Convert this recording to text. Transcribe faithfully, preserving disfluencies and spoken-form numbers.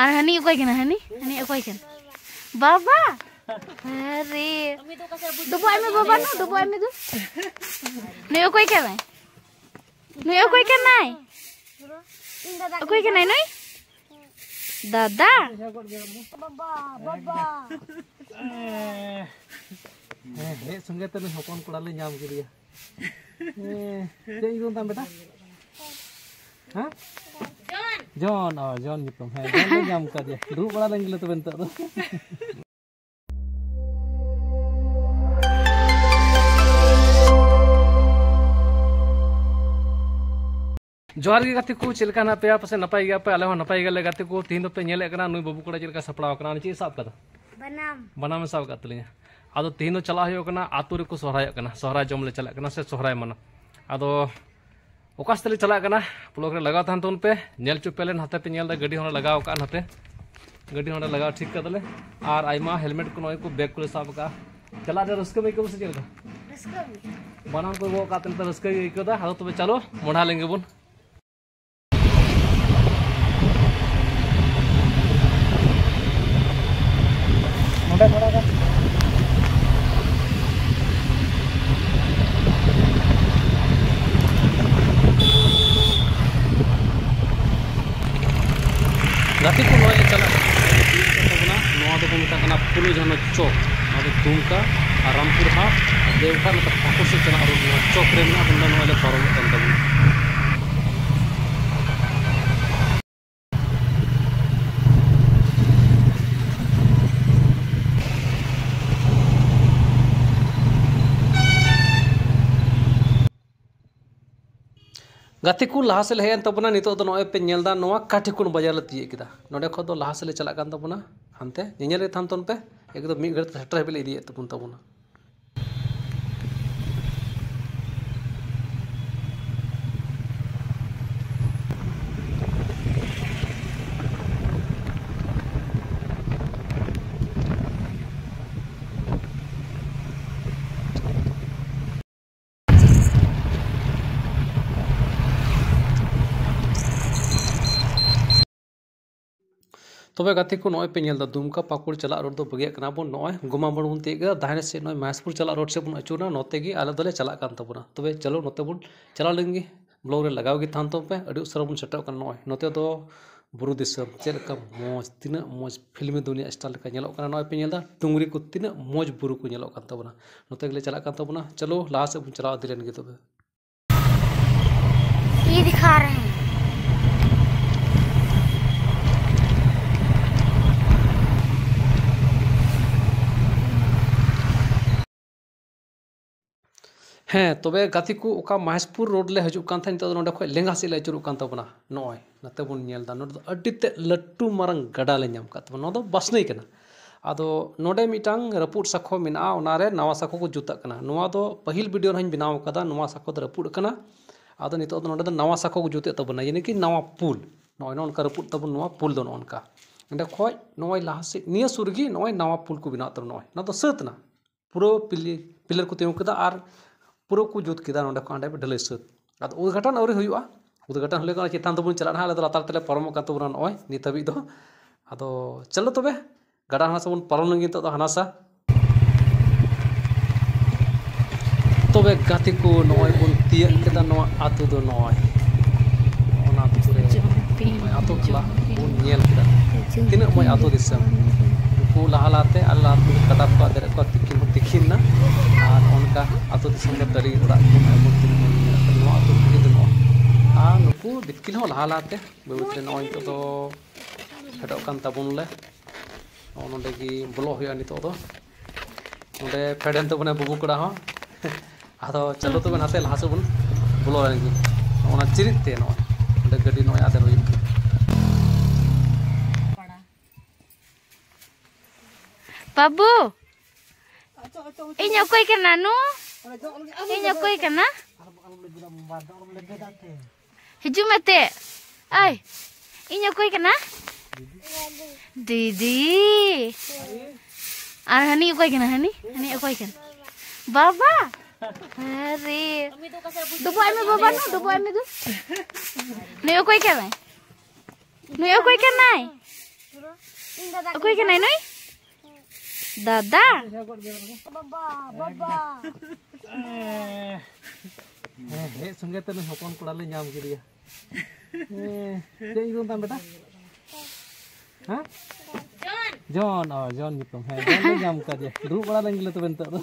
ᱟᱨ ᱦᱟᱹᱱᱤ ᱚᱠᱚᱭ ᱠᱟᱱᱟ? ᱦᱟᱹᱱᱤ, ᱦᱟᱹᱱᱤ ᱚᱠᱚᱭ ᱠᱟᱱᱟ? ᱵᱟᱵᱟ᱾ ᱟᱨᱮ, ᱰᱚᱵᱚᱜ ᱟᱭ ᱢᱮ ᱵᱟᱵᱟ, ᱱᱩ ᱰᱚᱵᱚᱜ ᱟᱭ ᱢᱮ ᱫᱩ᱾ ᱱᱩᱭ ᱚᱠᱚᱭ ᱠᱟᱱᱟᱭ? ᱱᱩᱭ ᱚᱠᱚᱭ ᱠᱟᱱᱟᱭ? ᱚᱠᱚᱭ ᱠᱟᱱᱟᱭ ᱱᱩᱭ? ᱫᱟᱫᱟ᱾ ᱵᱟᱵᱟ, ᱵᱟᱵᱟ᱾ ᱦᱮᱸ, ᱦᱮᱡ ᱥᱚᱸᱜᱮ ᱛᱮ ᱱᱩᱭ ᱦᱚᱯᱚᱱ ᱠᱚᱲᱟ ᱞᱮ ᱧᱟᱢ ᱠᱮᱫᱮᱭᱟ᱾ ᱦᱮᱸ, ᱪᱮᱫ ᱧᱩᱛᱩᱢ ᱛᱟᱢ ᱵᱮᱴᱟ? ᱦᱮᱸ? ᱡᱚᱱ᱾ ᱚ, ᱡᱚᱱ ᱧᱩᱛᱩᱢ᱾ ᱦᱮᱸ, ᱡᱚᱱ ᱞᱮ ᱧᱟᱢ ᱠᱟᱫᱮᱭᱟ᱾ ᱫᱩᱲᱩᱵ ᱵᱟᱲᱟ ᱞᱮᱱ ᱜᱮᱞᱮ ᱛᱚᱵᱮ ᱱᱤᱛᱚᱜ ᱫᱚ᱾ ᱡᱚᱦᱟᱨ ᱜᱮ ᱜᱟᱛᱮ ᱠᱚ, ᱪᱮᱫ ᱞᱮᱠᱟ ᱦᱮᱱᱟᱜ ᱯᱮᱭᱟ? ᱯᱟᱥᱮᱡ ᱱᱟᱯᱟᱭ ᱜᱮᱭᱟ ᱯᱮ, ᱟᱞᱮ ᱦᱚᱸ ᱱᱟᱯᱟᱭ ᱜᱮᱭᱟᱞᱮ ᱜᱟᱛᱮ ᱠᱚ᱾ ᱛᱤᱦᱤᱧ ᱫᱚᱯᱮ ᱧᱮᱞᱮᱫ ᱠᱟᱱᱟ ᱱᱩᱭ ᱵᱟᱹᱵᱩ ᱠᱚᱲᱟ ᱪᱮᱫ ᱞᱮᱠᱟ ᱥᱟᱯᱲᱟᱣ ᱠᱟᱱᱟ᱾ ᱩᱱᱤ ᱪᱮᱫ ᱮ ᱥᱟᱵ ᱠᱟᱫᱟ? ᱵᱟᱱᱟᱢ᱾ ᱵᱟᱱᱟᱢ ᱮ ᱥᱟᱵ ᱠᱟᱫ ᱛᱟᱹᱞᱤᱧᱟ᱾ ᱟᱫᱚ ᱛᱤᱦᱤᱧ ᱫᱚ ᱪᱟᱞᱟᱜ ᱦᱩᱭᱩᱜ ᱠᱟᱱᱟ, ᱟᱛᱳ ᱨᱮᱠᱚ ᱥᱚᱦᱨᱟᱭᱚᱜ ᱠᱟᱱᱟ, ᱥᱚᱦᱨᱟᱭ ᱡᱚᱢ ᱞᱮ ᱪᱟᱞᱟᱜ ᱠᱟᱱᱟ ᱥᱮ ᱥᱚᱦᱨᱟᱭ ᱢᱟᱱᱟ᱾ ᱟᱫᱚ ᱚᱠᱟ ᱥᱮᱫ ᱞᱮ ᱪᱟᱞᱟᱜ ᱠᱟᱱᱟ, vlog ᱨᱮ ᱞᱟᱜᱟᱣ ᱛᱟᱦᱮᱱ ᱛᱟᱵᱚᱱ ᱯᱮ᱾ ᱧᱮᱞ ᱦᱚᱪᱚ ᱯᱮᱭᱟᱞᱮ, ᱱᱟᱛᱮ ᱯᱮ ᱧᱮᱞ ᱮᱫᱟ ᱜᱟᱹᱰᱤ ᱦᱚᱸᱞᱮ ᱞᱟᱜᱟᱣ ᱟᱠᱟᱫᱼᱟ ᱱᱟᱛᱮ᱾ ᱜᱟᱹᱰᱤ ᱦᱚᱸᱞᱮ ᱞᱟᱜᱟᱣ ᱴᱷᱤᱠ ᱠᱟᱫᱟᱞᱮ᱾ ᱟᱨ ᱟᱭᱢᱟ helmet ᱠᱚ ᱱᱚᱜᱼᱚᱭ ᱠᱚ bag ᱠᱚᱞᱮ ᱥᱟᱵ ᱟᱠᱟᱫᱼᱟ᱾ ᱪᱟᱞᱟᱜ ᱨᱮ ᱨᱟᱹᱥᱠᱟᱹᱢ ᱟᱹᱭᱠᱟᱹᱣ ᱥᱮ ᱪᱮᱫ ᱞᱮᱠᱟ? ᱨᱟᱹᱥᱠᱟᱹ ᱜᱮ᱾ ᱵᱟᱱᱟᱢ ᱠᱚ ᱜᱚᱜ ᱠᱟᱜ ᱛᱮ ᱱᱤᱛᱚᱜ ᱨᱟᱹᱥᱠᱟᱹ ᱜᱮ ᱟᱹᱭᱠᱟᱹᱣ ᱮᱫᱟ᱾ ᱟᱫᱚ ᱛᱚᱵᱮ ᱪᱟᱞᱚ ᱢᱚᱰᱷᱟ ᱞᱮᱱ ᱜᱮᱵᱚᱱ᱾ ᱱᱚᱰᱮ ᱛᱷᱚᱲᱟ ᱜᱟᱱ᱾ ᱜᱟᱛᱮ ᱠᱚ, ᱱᱚᱜᱼᱚᱭ ᱞᱮ ᱪᱟᱞᱟᱜ ᱠᱟᱱᱟ᱾ ᱱᱚᱣᱟ ᱫᱚᱠᱚ ᱢᱮᱛᱟᱜ ᱠᱟᱱᱟ ᱯᱷᱩᱞᱳ ᱡᱷᱟᱱᱚ ᱪᱚᱠ᱾ ᱱᱚᱣᱟ ᱫᱚ ᱫᱩᱢᱠᱟ ᱟᱨ ᱨᱟᱢᱯᱩᱨ ᱦᱟᱴ, ᱫᱮᱣᱜᱷᱚᱨ, ᱱᱚᱛᱮ ᱯᱟᱹᱠᱩᱲ ᱥᱮᱫ ᱪᱟᱞᱟᱜ road, ᱱᱚᱣᱟ ᱪᱚᱠ ᱨᱮ ᱢᱮᱱᱟᱜᱼᱟ᱾ ᱱᱚᱰᱮ ᱱᱚᱜᱼᱚᱭ ᱞᱮ ᱯᱟᱨᱚᱢᱚᱜ ᱠᱟᱱ ᱛᱟᱵᱚᱱᱟ᱾ ᱜᱟᱛᱮ ᱠᱚ, ᱞᱟᱦᱟ ᱥᱮᱫ ᱞᱮ ᱦᱮᱡ ᱮᱱ ᱛᱟᱵᱚᱱᱟ᱾ ᱱᱤᱛᱚᱜ ᱫᱚ ᱱᱚᱜᱼᱚᱭ ᱯᱮ ᱧᱮᱞ ᱮᱫᱟ, ᱱᱚᱣᱟ ᱠᱟᱴᱷᱤᱠᱩᱱ ᱵᱟᱡᱟᱨ ᱞᱮ ᱛᱤᱭᱳᱜ ᱠᱮᱫᱟ᱾ ᱱᱚᱸᱰᱮ ᱠᱷᱚᱱ ᱫᱚ ᱞᱟᱦᱟ ᱥᱮᱫ ᱞᱮ ᱪᱟᱞᱟᱜ ᱠᱟᱱ ᱛᱟᱵᱚᱱᱟ, ᱦᱟᱱᱛᱮ ᱧᱮᱧᱮᱞ ᱨᱮ ᱛᱟᱦᱮᱱ ᱛᱟᱵᱚᱱ ᱯᱮ, ᱮᱠᱫᱚᱢ ᱢᱤᱫ ᱜᱷᱟᱹᱲᱤᱡ ᱛᱮ ᱥᱮᱴᱮᱨ ᱦᱟᱹᱵᱤᱡ ᱞᱮ ᱤᱫᱤᱭᱮᱫ ᱛᱟᱵᱚᱱ ᱛᱟᱵᱚᱱᱟ᱾ ᱛᱚᱵᱮ ᱜᱟᱛᱮ ᱠᱚ, ᱱᱚᱜᱼᱚᱭ ᱯᱮ ᱧᱮᱞ ᱮᱫᱟ, ᱫᱩᱢᱠᱟ ᱯᱟᱹᱠᱩᱲ ᱪᱟᱞᱟᱜ ᱨᱳᱰ ᱫᱚ ᱵᱟᱹᱜᱤᱭᱟᱜ ᱠᱟᱱᱟ ᱵᱚᱱ᱾ ᱱᱚᱜᱼᱚᱭ ᱜᱳᱢᱟᱢᱵᱚᱲ ᱵᱚᱱ ᱛᱤᱭᱳᱜ ᱠᱮᱫᱟ, ᱫᱟᱦᱮ ᱥᱮᱫ ᱱᱚᱜᱼᱚᱭ ᱢᱚᱦᱮᱥᱯᱩᱨ ᱪᱟᱞᱟᱜ ᱨᱳᱰ ᱥᱮᱫ ᱵᱚᱱ ᱟᱹᱪᱩᱨᱱᱟ, ᱱᱚᱛᱮ ᱜᱮ ᱟᱞᱮ ᱫᱚᱞᱮ ᱪᱟᱞᱟᱜ ᱠᱟᱱ ᱛᱟᱵᱚᱱᱟ᱾ ᱛᱚᱵᱮ ᱪᱚᱞᱚ, ᱱᱚᱛᱮ ᱵᱚᱱ ᱪᱟᱞᱟᱣ ᱞᱮᱱ ᱜᱮ, ᱵᱞᱚᱜ ᱨᱮ ᱞᱟᱜᱟᱣ ᱜᱮ ᱛᱟᱦᱮᱱ ᱛᱟᱵᱚᱱ ᱯᱮ᱾ ᱟᱹᱰᱤ ᱩᱥᱟᱹᱨᱟ ᱵᱚᱱ ᱥᱮᱴᱮᱨᱚᱜ ᱠᱟᱱᱟ᱾ ᱱᱚᱜᱼᱚᱭ ᱱᱚᱛᱮ ᱫᱚ ᱵᱩᱨᱩ ᱫᱤᱥᱚᱢ, ᱪᱮᱫ ᱞᱮᱠᱟ ᱢᱚᱡᱽ, ᱛᱤᱱᱟᱹᱜ ᱢᱚᱡᱽ ᱯᱷᱤᱞᱢᱤ ᱫᱩᱱᱤᱭᱟ ᱥᱴᱟᱭᱤᱞ ᱞᱮᱠᱟ ᱧᱮᱞᱚᱜ ᱠᱟᱱᱟ᱾ ᱱᱚᱜᱼᱚᱭ ᱯᱮ ᱧᱮᱞ ᱮᱫᱟ, ᱰᱩᱝᱨᱤ ᱠᱚ, ᱛᱤᱱᱟᱹᱜ ᱢᱚᱡᱽ ᱵᱩᱨᱩ ᱠᱚ ᱧᱮᱞᱚᱜ ᱠᱟᱱ ᱛᱟᱵᱚᱱᱟ᱾ ᱱᱚᱛᱮ ᱜᱮᱞᱮ ᱪᱟᱞᱟᱜ ᱠᱟᱱ ᱛᱟᱵᱚᱱᱟ᱾ ᱪᱚᱞᱚ, ᱞᱟᱦᱟ ᱥᱮᱫ ᱵᱚᱱ ᱪᱟᱞᱟᱣ ᱤᱫᱤ ᱞᱮᱱ ᱜᱮ ᱛᱚᱵᱮ᱾ ये दिखा रहे हैं। ᱦᱮᱸ, ᱛᱚᱵᱮ ᱜᱟᱛᱮ ᱠᱚ, ᱚᱠᱟ ᱢᱚᱦᱮᱥᱯᱩᱨ ᱨᱳᱰ ᱞᱮ ᱦᱤᱡᱩᱜ ᱠᱟᱱ ᱛᱟᱦᱮᱸᱫ, ᱱᱤᱛᱚᱜ ᱫᱚ ᱱᱚᱸᱰᱮ ᱠᱷᱚᱱ ᱞᱮᱸᱜᱟ ᱥᱮᱫ ᱞᱮ ᱟᱹᱪᱩᱨᱚᱜ ᱠᱟᱱ ᱛᱟᱵᱚᱱᱟ᱾ ᱱᱚᱜᱼᱚᱭ ᱱᱚᱛᱮ ᱵᱚᱱ ᱧᱮᱞ ᱮᱫᱟ, ᱱᱚᱸᱰᱮ ᱫᱚ ᱟᱹᱰᱤ ᱛᱮᱫ ᱞᱟᱹᱴᱩ ᱢᱟᱨᱟᱝ ᱜᱟᱰᱟ ᱞᱮ ᱧᱟᱢ ᱟᱠᱟᱫ ᱛᱟᱵᱚᱱᱟ᱾ ᱱᱚᱣᱟ ᱫᱚ ᱵᱟᱥᱱᱟᱹᱭ ᱠᱟᱱᱟ᱾ ᱟᱫᱚ ᱱᱚᱸᱰᱮ ᱢᱤᱫᱴᱟᱝ ᱨᱟᱹᱯᱩᱫ ᱥᱟᱸᱠᱷᱚ ᱢᱮᱱᱟᱜᱼᱟ, ᱚᱱᱟ ᱨᱮ ᱱᱟᱣᱟ ᱥᱟᱸᱠᱷᱚ ᱠᱚ ᱡᱩᱛᱟᱜ ᱠᱟᱱᱟ᱾ ᱱᱚᱣᱟ ᱫᱚ ᱯᱟᱹᱦᱤᱞ ᱵᱷᱤᱰᱤᱭᱳ ᱨᱮᱦᱚᱸᱧ ᱵᱮᱱᱟᱣ ᱟᱠᱟᱫᱟ, ᱱᱚᱣᱟ ᱥᱟᱸᱠᱷᱚ ᱫᱚ ᱨᱟᱹᱯᱩᱫ ᱟᱠᱟᱱᱟ᱾ ᱟᱫᱚ ᱱᱤᱛᱚᱜ ᱫᱚ ᱱᱚᱸᱰᱮ ᱫᱚ ᱱᱟᱣᱟ ᱥᱟᱸᱠᱷᱚ ᱠᱚ ᱡᱩᱛᱮᱫ ᱛᱟᱵᱚᱱᱟ, ᱭᱟᱱᱤ ᱠᱤ ᱱᱟᱣᱟ ᱯᱩᱞ᱾ ᱱᱚᱜᱼᱚᱭ ᱱᱚᱝᱠᱟ ᱨᱟᱹᱯᱩᱫ ᱛᱟᱵᱚᱱ ᱱᱚᱣᱟ ᱯᱩᱞ ᱫᱚ ᱱᱚᱜᱼᱚ ᱱᱚᱝᱠᱟ᱾ ᱱᱚᱸᱰᱮ ᱠᱷᱚᱡ ᱱᱚᱜᱼᱚᱭ ᱞᱟᱦᱟ ᱥᱮᱫ ᱱᱤᱭᱟᱹ ᱥᱩᱨ ᱨᱮᱜᱮ ᱱᱚᱜᱼᱚᱭ ᱱᱟᱣᱟ ᱯᱩᱞ ᱠᱚ ᱵᱮᱱᱟᱣ ᱛᱟᱵᱚᱱᱟ᱾ ᱱᱚᱜᱼᱚᱭ ᱱᱚᱣᱟ ᱫᱚ ᱥᱟᱹᱛ ᱮᱱᱟ᱾ ᱯᱩᱨᱟᱹ ᱯᱤᱞᱤ-, ᱯᱤᱞᱟᱨ ᱠᱚ ᱛᱤᱸᱜᱩ ᱠᱮᱫᱟ ᱟᱨ ᱯᱩᱨᱟᱹ ᱠᱚ ᱡᱩᱛ ᱠᱮᱫᱟ᱾ ᱱᱚᱸᱰᱮ ᱠᱷᱚᱱ ᱦᱟᱸᱰᱮ ᱰᱷᱟᱹᱞᱟᱹᱭ ᱥᱟᱹᱛ᱾ ᱟᱫᱚ ᱩᱫᱽᱜᱷᱟᱴᱚᱱ ᱟᱹᱣᱨᱤ ᱦᱩᱭᱩᱜᱼᱟ᱾ ᱩᱫᱽᱜᱷᱟᱴᱚᱱ ᱦᱩᱭ ᱞᱮᱱᱠᱷᱟᱱ ᱪᱮᱛᱟᱱ ᱛᱮᱵᱚᱱ ᱪᱟᱞᱟᱜᱼᱟ ᱱᱟᱦᱟᱜ᱾ ᱟᱞᱮ ᱫᱚ ᱞᱟᱛᱟᱨ ᱛᱮᱞᱮ ᱯᱟᱨᱚᱢᱚᱜ ᱠᱟᱱ ᱛᱟᱵᱚᱱᱟ ᱱᱚᱜᱼᱚᱭ ᱱᱤᱛ ᱦᱟᱹᱵᱤᱡ ᱫᱚ᱾ ᱟᱫᱚ ᱪᱚᱞᱚ ᱛᱚᱵᱮ, ᱜᱟᱰᱟ ᱦᱟᱱᱟ ᱥᱟ ᱵᱚᱱ ᱯᱟᱨᱚᱢ ᱞᱮᱱ ᱜᱮ ᱱᱤᱛᱚᱜ ᱫᱚ ᱦᱟᱱᱟ ᱥᱟ᱾ ᱛᱚᱵᱮ ᱜᱟᱛᱮ ᱠᱚ, ᱱᱚᱜᱼᱚᱭ ᱵᱚᱱ ᱛᱤᱭᱟᱹᱜ ᱠᱮᱫᱟ ᱱᱚᱣᱟ ᱟᱹᱛᱩ ᱫᱚ᱾ ᱱᱚᱜᱼᱚᱭ ᱚᱱᱟ ᱟᱹᱛᱩ ᱨᱮ, ᱱᱚᱜᱼᱚᱭ ᱟᱹᱛᱩ ᱴᱚᱞᱟ ᱵᱚᱱ ᱧᱮᱞ ᱠᱮᱫᱟ᱾ ᱛᱤᱱᱟᱹᱜ ᱢᱚᱡᱽ ᱟᱹᱛᱩ ᱫᱤᱥᱚᱢ᱾ ᱩᱱᱠᱩ ᱞᱟᱦᱟ ᱞᱟᱦᱟᱛᱮ ᱟᱨ ᱞᱟᱦᱟ ᱛᱮ ᱠᱟᱰᱟ ᱠᱚ ᱟᱫᱮᱨᱮᱫ ᱠᱚᱣᱟ, ᱛᱤᱠᱤᱱ ᱦᱚᱸ ᱛᱤᱠᱤᱱ ᱮᱱᱟ᱾ ᱟᱨ ᱚᱱᱠᱟ ᱟᱹᱛᱩ ᱫᱤᱥᱚᱢ ᱨᱮ ᱛᱟᱹᱨᱤ ᱚᱲᱟᱜ ᱠᱚ ᱱᱚᱜᱼᱚᱭ ᱵᱚᱱ ᱧᱮᱞ ᱠᱮᱫᱟ᱾ ᱱᱚᱣᱟ ᱟᱹᱛᱩ ᱵᱷᱟᱜᱮ ᱫᱚ ᱱᱚᱜᱼᱚᱭ᱾ ᱟᱨ ᱱᱩᱠᱩ ᱵᱤᱛᱠᱤᱞ ᱦᱚᱸ ᱞᱟᱦᱟ ᱞᱟᱦᱟᱛᱮ ᱵᱟᱹᱭ ᱵᱟᱹᱭ ᱛᱮ ᱱᱚᱜᱼᱚᱭ ᱱᱤᱛᱚᱜ ᱫᱚ ᱯᱷᱮᱰᱚᱜ ᱠᱟᱱ ᱛᱟᱵᱚᱱ ᱞᱮ᱾ ᱱᱚᱜᱼᱚ ᱱᱚᱸᱰᱮ ᱜᱮ ᱵᱚᱞᱚᱜ ᱦᱩᱭᱩᱜᱼᱟ ᱱᱤᱛᱚᱜ ᱫᱚ᱾ ᱱᱚᱸᱰᱮ ᱯᱷᱮᱰ ᱮᱱ ᱛᱟᱵᱚᱱᱟᱭ ᱵᱟᱹᱵᱩ ᱠᱚᱲᱟ ᱦᱚᱸ᱾ ᱟᱫᱚ ᱪᱚᱞᱚ ᱛᱚᱵᱮ ᱱᱟᱛᱮ ᱞᱟᱦᱟ ᱥᱮᱫ ᱵᱚᱱ ᱵᱚᱞᱚ ᱞᱮᱱ ᱜᱮ᱾ ᱱᱚᱜᱼᱚ ᱱᱟ ᱪᱤᱨᱤᱡ ᱛᱮ ᱱᱚᱜᱼᱚᱭ ᱱᱚᱸᱰᱮ ᱜᱟᱹᱰᱤ ᱱᱚᱜᱼᱚᱭ ᱟᱫᱮᱨ ᱦᱩᱭᱩᱜ ᱠᱟᱱᱟ᱾ ᱵᱟᱹᱵᱩ, ᱤᱧ ᱚᱠᱚᱭ ᱠᱟᱱᱟ ᱱᱩ? ᱤᱧ ᱚᱠᱚᱭ ᱠᱟᱱᱟ? ᱦᱤᱡᱩᱜ ᱢᱮ ᱛᱮ᱾ ᱟᱭ, ᱤᱧ ᱚᱠᱚᱭ ᱠᱟᱱᱟ? ᱫᱤᱫᱤ᱾ ᱟᱨ ᱦᱟᱹᱱᱤ ᱚᱠᱚᱭ ᱠᱟᱱᱟ? ᱦᱟᱹᱱᱤ, ᱦᱟᱹᱱᱤ ᱚᱠᱚᱭ ᱠᱟᱱᱟ? ᱵᱟᱵᱟ᱾ ᱟᱨᱮ᱾ ᱰᱚᱵᱚᱜ ᱟᱭ ᱢᱮ ᱵᱟᱵᱟ, ᱱᱩ ᱰᱚᱵᱚᱜ ᱟᱭ ᱢᱮ ᱫᱩ᱾ ᱱᱩᱭ ᱚᱠᱚᱭ ᱠᱟᱱᱟᱭ? ᱱᱩᱭ ᱚᱠᱚᱭ ᱠᱟᱱᱟᱭ? ᱤᱧ ᱫᱟᱫᱟ ᱚᱠᱚᱭ ᱠᱟᱱᱟᱭ ᱱᱩᱭ? ᱫᱟᱫᱟ? ᱵᱟᱵᱟ, ᱵᱟᱵᱟ᱾ ᱦᱮᱸ, ᱦᱮᱡ ᱥᱚᱸᱜᱮ ᱛᱮ ᱱᱩᱭ ᱦᱚᱯᱚᱱ ᱠᱚᱲᱟ ᱞᱮ ᱧᱟᱢ ᱠᱮᱫᱮᱭᱟ᱾ ᱦᱮᱸ, ᱪᱮᱫ ᱧᱩᱛᱩᱢ ᱛᱟᱢ ᱵᱮᱴᱟ? ᱦᱮᱸ? ᱡᱚᱱ, ᱚ, ᱡᱚᱱ ᱧᱩᱛᱩᱢ᱾ ᱦᱮᱸ, ᱡᱚᱱ ᱞᱮ ᱧᱟᱢ ᱠᱟᱫᱮᱭᱟ᱾ ᱫᱩᱲᱩᱵ ᱵᱟᱲᱟ ᱞᱮᱱ ᱜᱮᱞᱮ ᱛᱚᱵᱮ ᱱᱤᱛᱚᱜ ᱫᱚ᱾